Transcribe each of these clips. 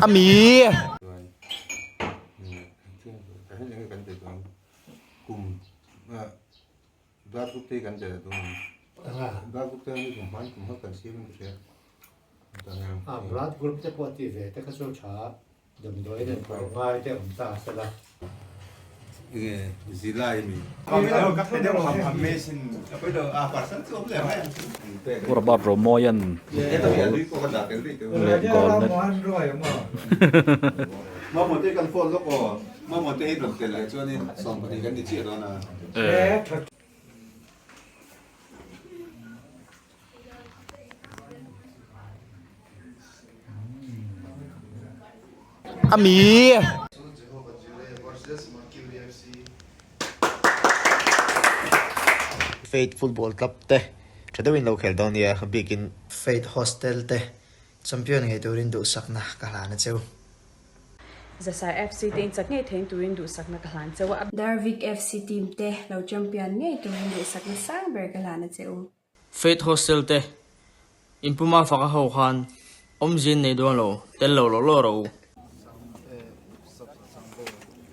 Ami. A blood group te pawh tih ve te kha chu tha damdawi nen pawh ngai te awm ta se la. Robert Romoyan ball leh goal net. Ami. Faith Football Club te tha deuhin lo khel dawn nia bikin. Faith Hostel te champion ngei turin duhsakna ka hlan a cheu. Zasai FC te inchak ngei thein turin duhsakna ka hlan cheu a. Darvik FC team te lo champion ngei turin duhsakna sang ber ka hlan a cheu. Faith Hostel te inpuma fak a ho khan awmzia in nei dawn lo, tel lo law law rawh u.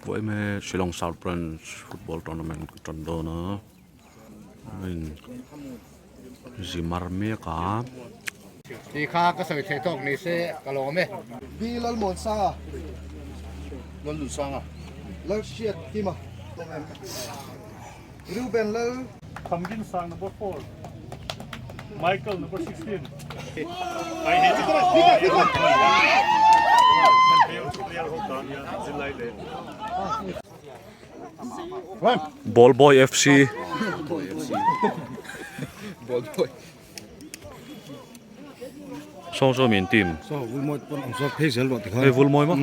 Uaime Shillong South Branch Football Tournament ka tan dawn a, in zimar mek a. Tih kha ka sawi theih tawk ni se ka lawm e. Pi Lalmuansanga, Lalnunsanga, Lalhriat Kima, Reuben Lal. Pumpkin sang number 4 Michael number 16 Ball Boy FC Sawng saw min team Hei Vulmawi maw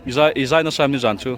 I zai nasa em nizan chu?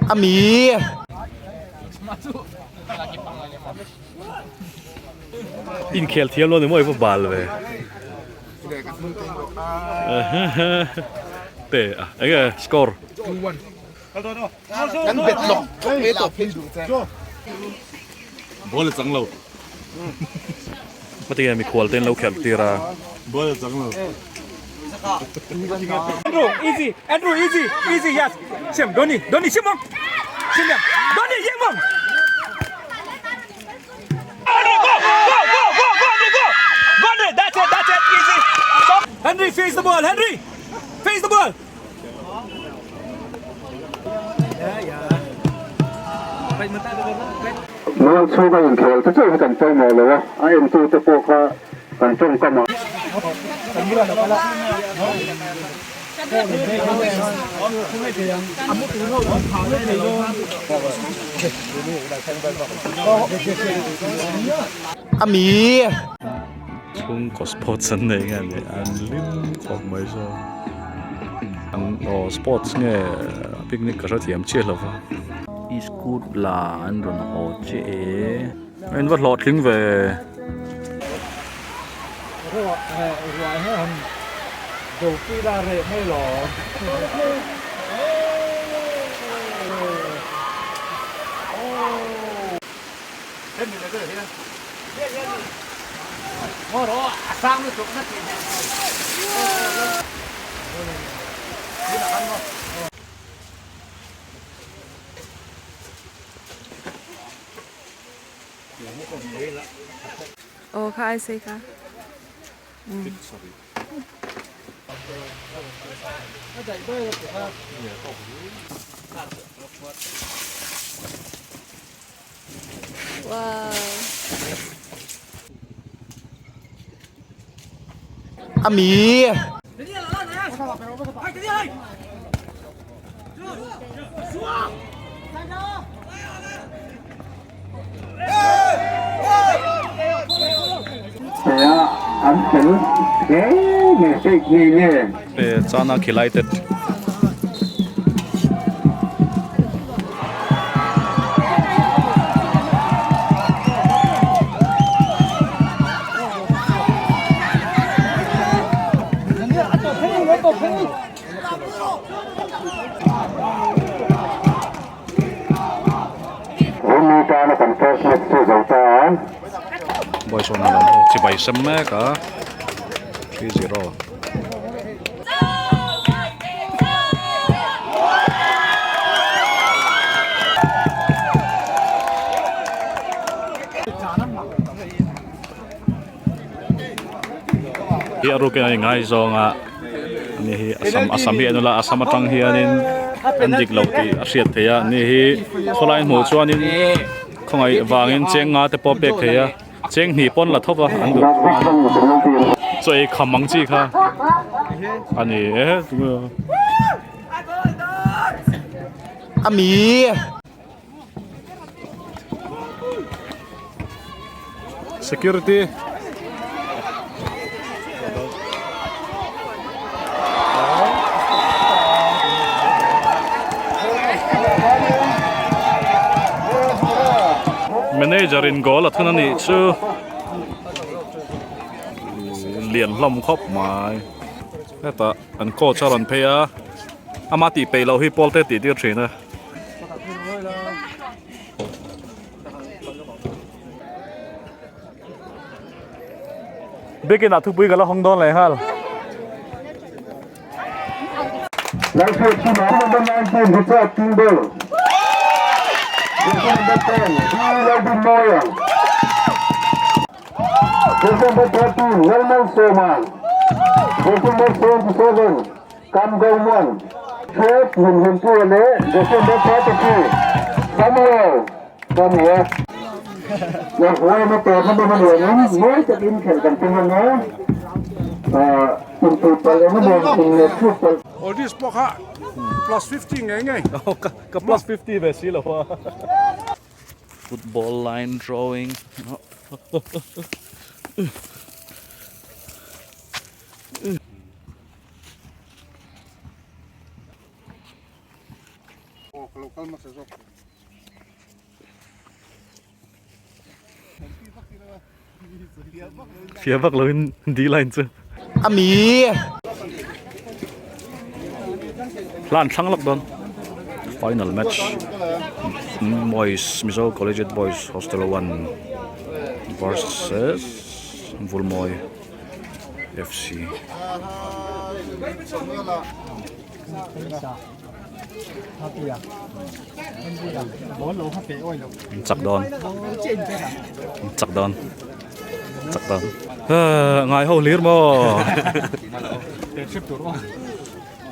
Ami. Inkhel thiam lo ni maw i va bal ve. Te a enge score. Kan bet lawk tlawk tawp hi. Ball a chang lo. Hmatinge mikhual te an lo khelh tir a. Ball a chang lo. Andrew easy Andrew easy easy yes Sim Donny Donny Sim bóng Sim đẹp Donny giết bóng Henry go go go go go Henry go Go Henry that's it that's it easy Stop Henry face the ball Henry face the ball Mual chhunga inkhel te chauh hi kan pawimawh lo a, a entute pawh kha kan tawngkam a. Ami. Chhungkaw sports an nei nge ni an lim khawp mai saw an aw sports nge picnic ka hrethiam chiah lo va. Iskut la an rawn haw chiah e a in va hlawhtling ve. Aw kha ai sei kha. A mi. Chana khilaited. Boys on lam ho chibai sem mek a 3-0. Hi a rukin an ingaizawng a ani hi asam asam hi an ula asam atang hianin an dik lo tih a hriat theih a ani hi khawlai hmuh chuanin khawngaih vangin cheng nga te pawh a pek thei a cheng hnih pawn la thawk a an duh chaw ei kham ang chi kha ani e A mi. Security. Manager in goal a thun a nih chu lian hlawm khawp mai hetah an coach a rawn phei a ama tih peih loh hi pawl te tih tir thin a. Biakin ah thupui ka la hawng dawn leh nghal. Oldies pawh kha plus 50 ngei ngei. Ka plus 50 ve si lo a. Football line drawing. Fia vak loin D line chu. A mi. Hlan thlang lak dawn. Final match. Boys Mizo Collegiate Boys Hostel 1 versus Vulmawi FC. Chak dawn chak dawn chak dawn ngai ho hlir maw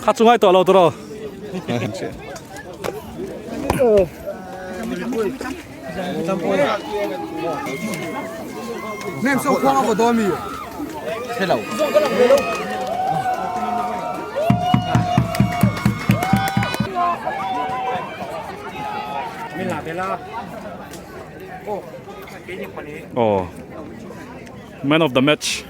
kha chu ngai tawh lo tawh Aw man of the match.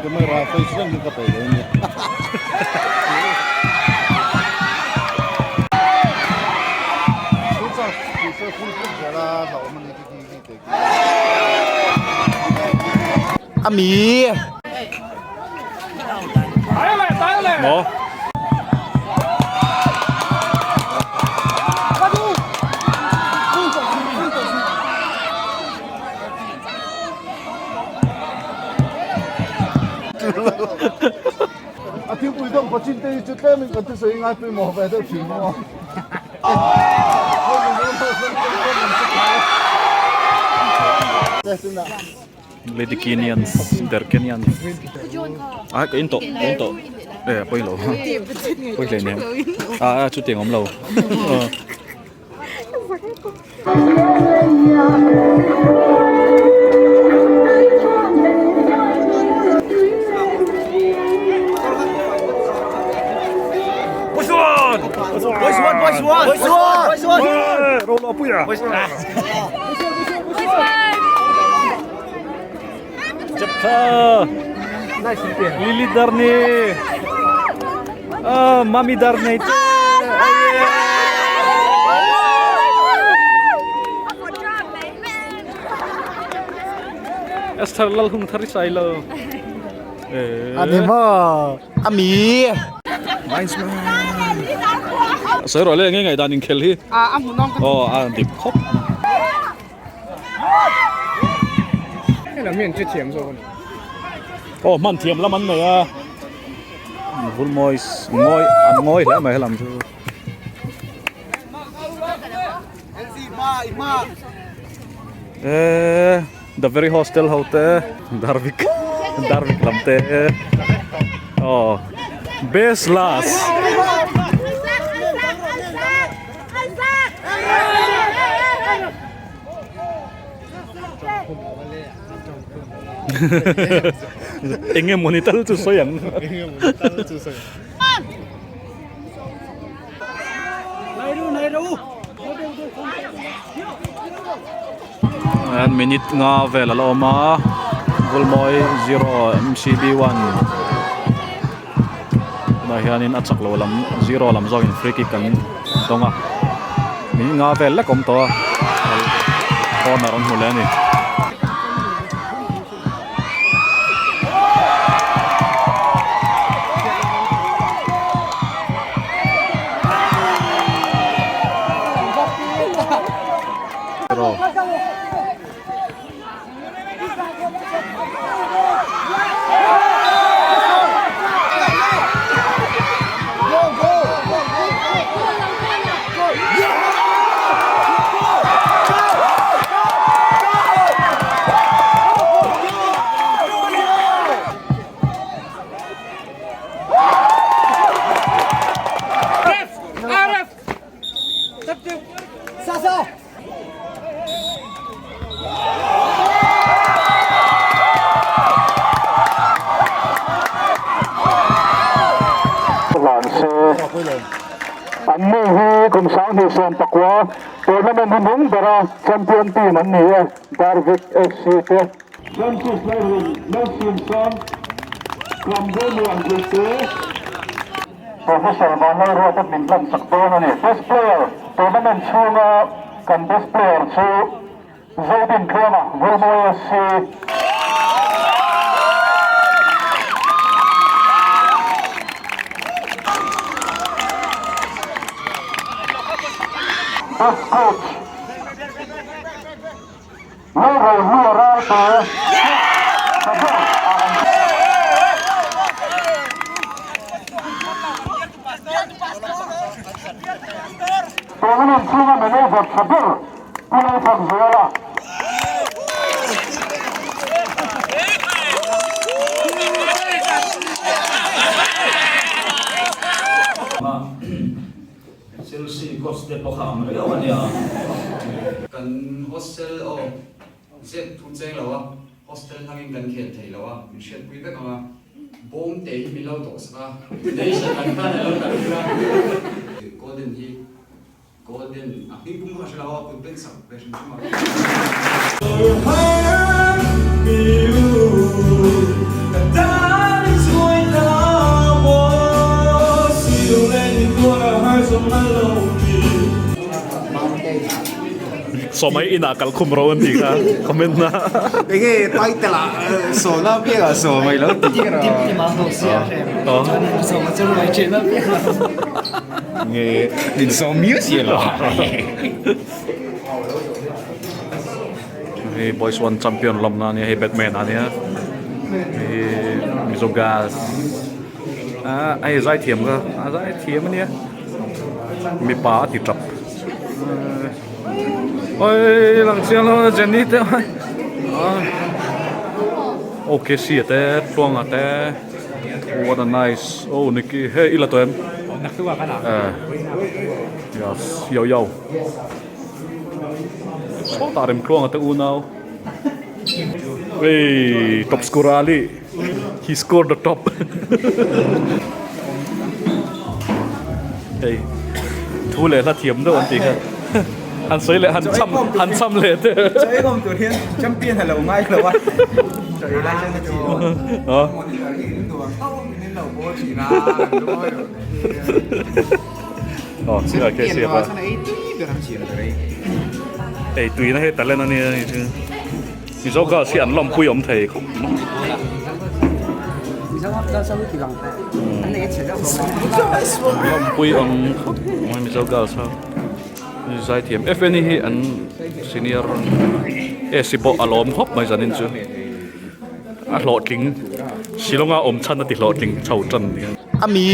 Camera face reng hi ka peih lo ania. Ami. Maw. A thilpui dawng pachin te hi chu tlemin kan thusawi ngai pawimawh ve deuh thin maw. Lady Kenyans der Kenyans a ka in tawh ka in tawh e a pawi lo pawi hle nen a a chutiang awm lo. Lily Darni ah Mami Darni Esther lal hung thar sai lo Ani maw ami Nice man Sawi rawh le nge ngaih dan inkhel hi aw a dik khawp. Aw hman thiam lam an nei a vulmawi ngawi an ngawi hle mai helam chu. Eee the very hostel ho te Darvik Darvik lam te aw best last. Eng nge mawni tal chu sawi ang. Minute nga vel a la awm a Vulmawi 0 MCB 1 tunah hianin a chak lo lam zero lam zawkin free kick an dawng a minute nga vel lek awm tawh a corner an hmu leh a ni. Hlan se an ni hi kum 2019 tournament hi nung bera champion team an ni e Darvik FC te. Francis Lalrin Lalsiamsang Klambo Lianpui te. Professor Vanlalruata min hlan chak dawn a ni. Best player tournament chhunga kan best player chu Zodin Tluanga, Vulmawi SC. Best coach Lalrohlua Ralte. Tournament chhunga manager tha ber Pu Lalthakzuala. Chelsea coach te pawh kha ang riau a nia. Kan hostel aw zep thu cheng lo a, hostel hlangin kan khel thei lo a, min hriatpui vek ang a, bawm te hi min lo dawhsak a, nation an khan a lo kal tir a. Golden hi Golden a hming pum kha hre lo a, kut ben sak ve hrim hrim a. Sawmai inah kal khum ro an tih kha comment na. Enge title ah sawna piangah sawmai lo tih kher a. Nge insawm miau si lo. Hei boys one champion lawmna ania hei batman ania hei mizo girls ah hei zaithiam kha a zaithiam ania mipa a ti tap oi lang chiang lo Jenny te ah OKC te Tluanga te what a nice oh Nicky hei i la tawh em eh yes yo yo. Sawtah Remtluanga te unau Hey top scorer Ali he scored the top Hei thu leh hla thiam deuh an tih kha han sawi leh han cham han cham leh te Chawi awm tur hian champion a lo ngai lo a chawi lai chuan a chi lo Aw chiah ke siap a. Ei tui na hei talent a nia hei chu. Mizo girls hi an lawmpui awm thei khawp mai. An lawmpui awm khawp mai Mizo girls ho. Zaithiam F_N hi an senior AC pawh a lawm khawp mai zanin chu. A hlawhtling Shillong a awm chhan a ti hlawhtling chho tan nia. Ami.